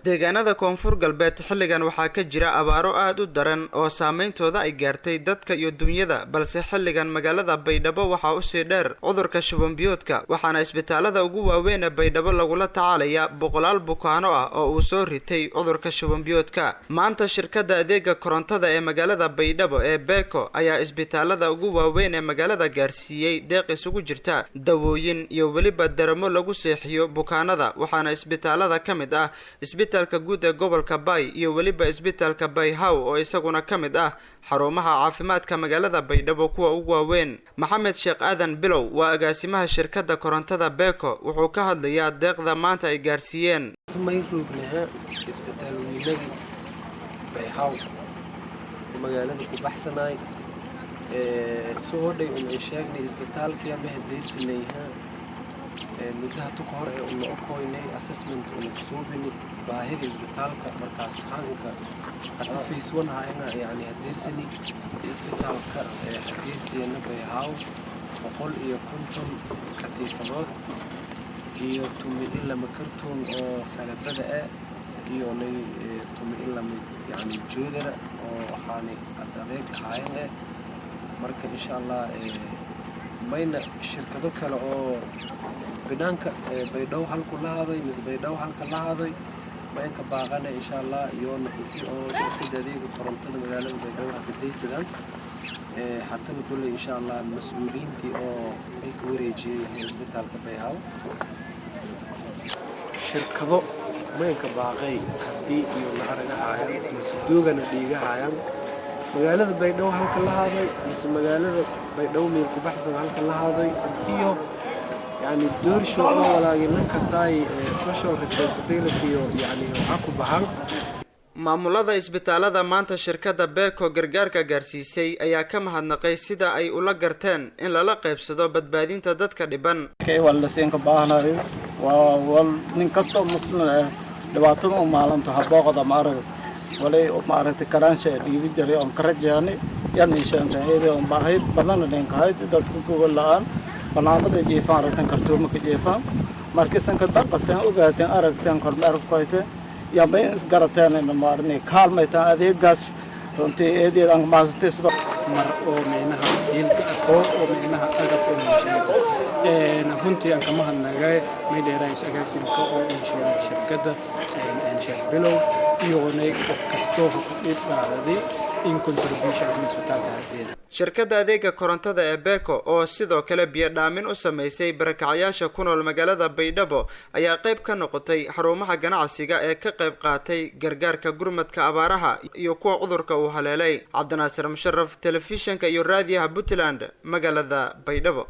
Deegaanada Koonfur Galbeed xilligan waxaa ka jira abaaro aad u daran oo saameyntooda ay gaartay dadka iyo dunyada, balse xilligan magaalada Baydhabo waxaa usii dheer cudurka shuban biyoodka, waxaana isbitaalada ugu waaweyn ee Baydhabo lagula tacaalayaa boqolaal bukaano ah oo uu soo ritay cudurka shuban biyoodka. Maanta shirkadda adeega korontada ee magaalada Baydhabo ee Beko ayaa isbitaalada ugu waaweyn ee magaalada gaarsiiyey deeq isugu jirta dawooyin iyo weliba daramo lagu seexiyo bukaanada, waxaana isbitaalada ka mid ah isbitaalka guud ee gobolka Bay iyo weliba isbitaalka Bayhaw oo isaguna ka mid ah xarumaha caafimaadka magaalada Baydhabo kuwa ugu waaweyn. Maxamed Sheekh Aadan Bilow waa agaasimaha shirkadda korontada Beko, wuxuu ka hadlayaa deeqda maanta ay gaarsiiyeen. May roognaha isbitaal weynadii Bayhaw oo magaalada ku baxsanaay soo hodhay un ay sheegnay isbitaalkii mahadeersinayha muddo hatu ka hor ee una okoynay assessment una kusuubini baahida isbitaalka markaas hanka hata phase one hayna yani hadeersini isbitaalka hadeersiyana Bayhaw 150 katiifadood iyo 12 kartoon oo falabada ah iyo nay 12 yani joodara oo waxaanay adeeg ahaayeen eh. Marka insha Allah mayna shirkado kale oo banaanka Baydhabo halku la haday mise Baydhabo halka la haday maynka baaqana insha Allah iyoona intii oo shirkada adeega korontada magaalada Baydhabo hakadaysadaan hatana kulley insha Allah mas-uuliyiintii oo ay ka wareejiyey isbitaalka Bayhaw. Shirkado maynka baaqay haddii iyo na aragahayaan mise doogana dhiigahayaan magaalada Baydhabo halka la haday mise magaalada Baydhabo meel ku baxsan halka la haday intiyo yani doorsho oo walaagii lankasaay social responsibility oo yani waxaa ku baxan. Maamulada isbitaalada maanta shirkadda Beko gargaarka gaarsiisay ayaa ka mahadnaqay sida ay ula garteen in lala qaybsado badbaadinta dadka dhiban. Walasiinka baahnayo waa wal nin kasta oo muslim ah dhibaatada u maalinto habooqda ma arag walay maaragtay karaansha dhiibi jiray oon ka rajaanay yan inshaantaheeda oon baahi badan dhinkahay dadka gogol la-aan banaanada jiifaan aragteen kartuuma ka jiifaan markiisan ka daqateen ogaateen aragteen kormeer ku hayteen yambay isgarateen maarnay kaalmaytaan adeegaas runtii eedeed aan mahadsantay sidoo mar oo micnaha hiilka aqoon oo micnaha agab oo muujinta runtii aan kama hadnagay may dheerays agaasimka oo insheegay shirkadda Sheekh Bilow iyoonay qof kastoo ku dhib qaaday in contribution isbitaalka hadeeda. Shirkadda adeega korontada ee Beko oo sidoo kale biyo dhaamin u sameysay barakacyaasha ku nool magaalada Baydhabo ayaa qayb ka noqotay xarumaha ganacsiga ee ka qayb qaatay gargaarka gurmadka abaaraha iyo kuwa cudurka uu haleelay. Cabdinaasir Musharaf, telefishanka iyo raadiyaha Puntland, magaalada Baydhabo.